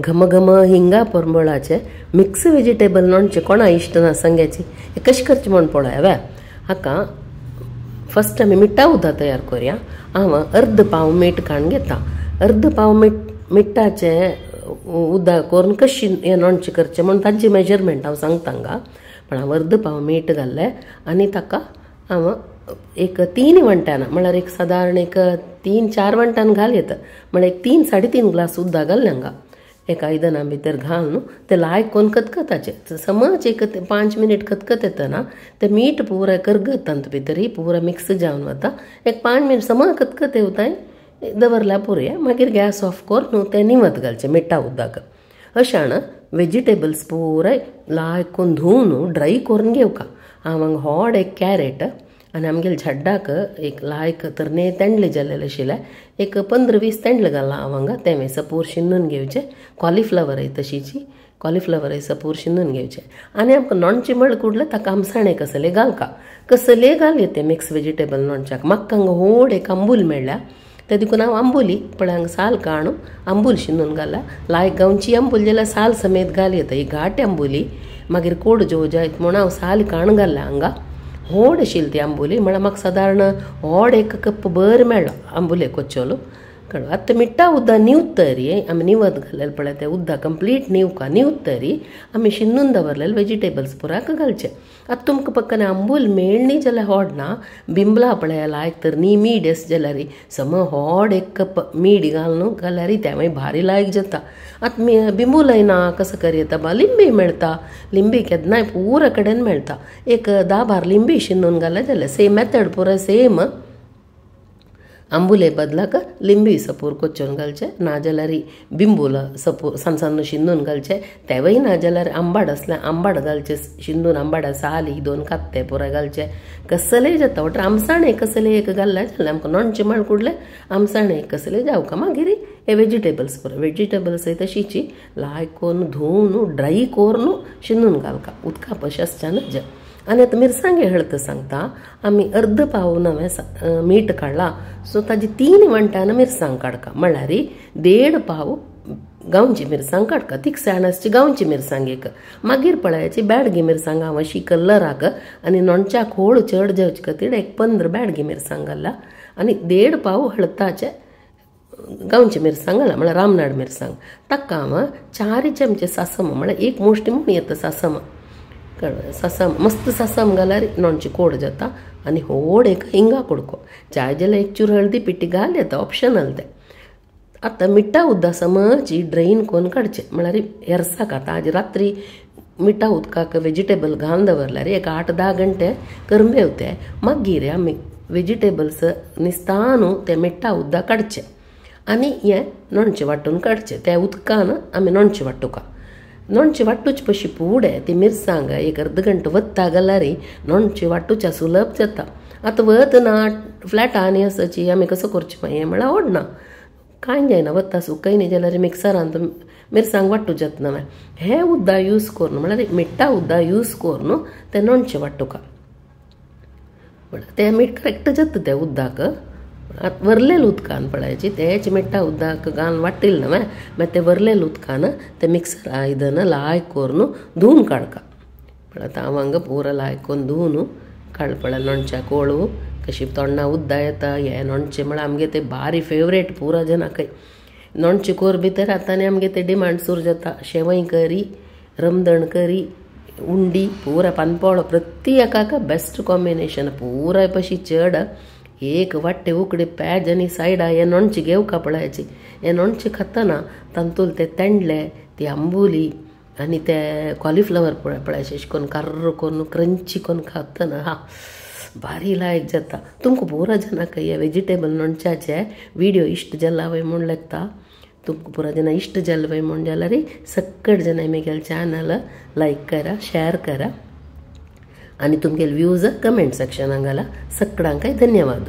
घमघम हिंगा परमळाचे mix vegetable नोणचें कोणा इश्ट ना सांग्याची हे कशें करचें म्हूण पळोवया वे. हाका फस्ट आमी मिठा उदक तयार करुया. हांव अर्द पाव मीठ काडून घेता. अर्द पाव मिठाचें उदक करून कशी हें नोणचें करचें म्हूण तांचे मेजरमेंट हांव सांगता हांगा. पण हांव अर्द पाव मीठ घाल्लें आनी ताका हांव एक 3 वांट्यान म्हळ्यार एक सादारण एक 3-4 वांट्यान घाल येता म्हळ्यार एक 3-3.5 ग्लास उदक घाल्लें हांगा एका आयदना भितर घालून तें लायक करून खतखताचें समज एक 5 मिनट खतखत येतना तें मीठ पुराय करगत तातूंत भितर पुराय मिक्स जावन वता. एक 5 मिनट समज खतखत येवताय दवरल्या पुरया. मागीर गॅस ऑफ करून तें निवत घालचें मिठा उदक. अशान वेजिटेबल्स पुराय लायक करून धुवन ड्राय करून घेवका. हांव हांगा व्हड एक कॅरेट आनी आमगेले झड्डाक एक लायक तरणे तेंडले जाल्लेले आशिल्ले एक 15-20 तेंडले घाललां हांव हांगा. तें सपूर शिंदून घेवचें. कॉलिफ्लावरय तशीची कॉलिफ्लावरय सपूर शिंदून घेवचें. आनी आमकां नोणचें म्हळ्यार कुडलें ताका आमसाणे कसले घालका कसले घाल येते मिक्स वेजिटेबल नोणच्याक. म्हाका हांगा व्हड एक आंबूल मेळ्ळ्या ते देखून हांव आंबोली पळय हांगा साल काडून आंबूल शिंदून घाला. लायक गांवची आंबूल जाल्यार साल समेत घाल येता. ही घाट आंबोली मागीर कोड जो जायत म्हूण हांव साल काडून घाल्ला हांगा. व्हड आशिल्ली ती आंबोली म्हळ्यार म्हाका सादारण व्हड एक कप बर मेळ्ळो आंबोले कोच्चोलो. कळ्ळो. आतां मिठा उदक निवतरी आमी निवत घाल्लेलें पळय तें उदक कंप्लीट निवका निवतरी आमी शिंदून दवरलेले वेजिटेबल्स पुराक घालचे. आतां तुमकां पक्कन आंबूल मेळणी जाल्यार व्हड ना बिंबला पळय लायक तर नी मीड आस जाल्यार सम व्हड एक कप मीड घालून घाल्यार तें मागीर भारी लायक जाता. आतां बिंबूलय ना कसो कर येता बा लिंबी मेळटा. लिंबी केन्नाय पुरा कडेन मेळटा. एक 10-12 लिंबी शिंदून घाल्यार जालें. सेम मेथड पुरा सेम. आंबुले बदलाक लिंबी सपूर कोच्चून घालचें नाजाल्यार बिंबूल सपूर सान सान्न शिंदून घालचें. तेवय नाजाल्यार आंबाड आसल्यार आंबाड घालचें शिंदून आंबाडा साली 2 कात्ते पुराय घालचें. कसलेय जाता वटर आमसाणे कसलेय एक घाल्ल्यार जालें. आमकां नोणचें म्हळ्यार कुडलें आमसाणे कसलेय जावका. मागीर हे वेजिटेबल्स पुराय वेजिटेबल्स तशीची लायक करून धुवन ड्राय करून शिंदून घालका उदका पशे आसच्या नज. आनी आतां मिरसांगे हळद सांगता. आमी अर्द पाव नवें मीठ काडलां सो ताजी 3 वांट्यान मिरसांग काडका म्हळ्यार 1.5 पाव गांवची मिरसांग काडका. तिखसाण आसची गांवची मिरसांग एक. मागीर पळयाची बेडगी मिरसांग हांव अशी कलराक आनी नोणच्याक होळ चड जावचे खातीर एक 15 बेडगी मिरसांग घाला आनी 1.5 पाव हळदाचे गांवची मिरसांग घाला म्हळ्यार रामनाड मिरसांग. ताका हांव 4 चमचे सासम म्हळ्यार एक मोश्टी म्हूण येता सासम. कळ्ळें. सासम मस्त सासम घाल्यार नोणची कोड जाता. आनी व्हड एक हिंगा कुडको चाय जाल्यार एक चूर हळदी पिठी घाल येता ऑप्शनल तें. आतां मिठा उदक समजी ड्रेन करून काडचें म्हळ्यार एरसाक. आतां आज रात्री मिठा उदकाक वेजिटेबल घालून दवरल्यार एक 8-10 घंटे करमेवते. मागीर आमी वेजिटेबल्स निस्ता न्हू तें मिठा उदक काडचें आनी हें नोणचें वांटून काडचें. त्या उदकान आमी नोणचें वांटुका. नोणचें वांटूचे पशी फुडें ती मिरसांग एक अर्द घंटो वत्ता घाल्यार नोणचें वांटूच्या सुलभ जाता. आतां वत ना फ्लॅटांनी आसाची आमी कसो करचें मागीर म्हळ्यार व्हडना कांय जायना वता सुकय न्ही जाल्यार मिक्सरान मिरसांग वांटू जाता नवें. हें उदक यूज करून म्हळ्यार मिठा उदक यूज करून तें नोणचें वांटुका. म्हळ्यार तें मीठ करेक्ट जाता तें उदक. वरलेले उदकान पळयाची तेच मिठा उदक घालून वांटिल्लें नवें मागीर तें वरलेले उदकान तें मिक्सर आयदन लायक करून धुवन काडका. पळय आतां हांव हांगा पुरा लायक करून धुवन काड. पळय नोणच्या कोळू कशी तोंडा उदक येता. हें नोणचें म्हळ्यार आमगे तें भारी फेवरेट पुरा जनाकय. नोणचें कोर भितर आतां आनी आमगे तें डिमांड सुरू जाता. शेवय करी रमदण करी उंडी पुरा पानपोळो प्रति एकाक बेस्ट कॉम्बिनेशन पुराय पशी चड. एक वाट्टे उकडे पॅज आनी सायडा हें नोणचें घेवका पळयाची. हें नोणचें खातना तातूंत ते तेंडले ती आंबोली आनी ते कॉलिफ्लावर पळयाचे अशें करून कार्र करून क्रंची करून खातना हा भारी लायक जाता. तुमकां पुरा जनाक हे वेजिटेबल नोणच्याचे विडियो इश्ट जाला वय म्हूण लागता. तुमकां पुरा जना इश्ट जाल वय म्हूण जाल्यार सक्कड जनां म्हगेलें चॅनल लायक करा शेअर करा आनी तुमगेले व्यूज कमेंट सेक्शनाक घाला. सगळ्यांकय धन्यवाद.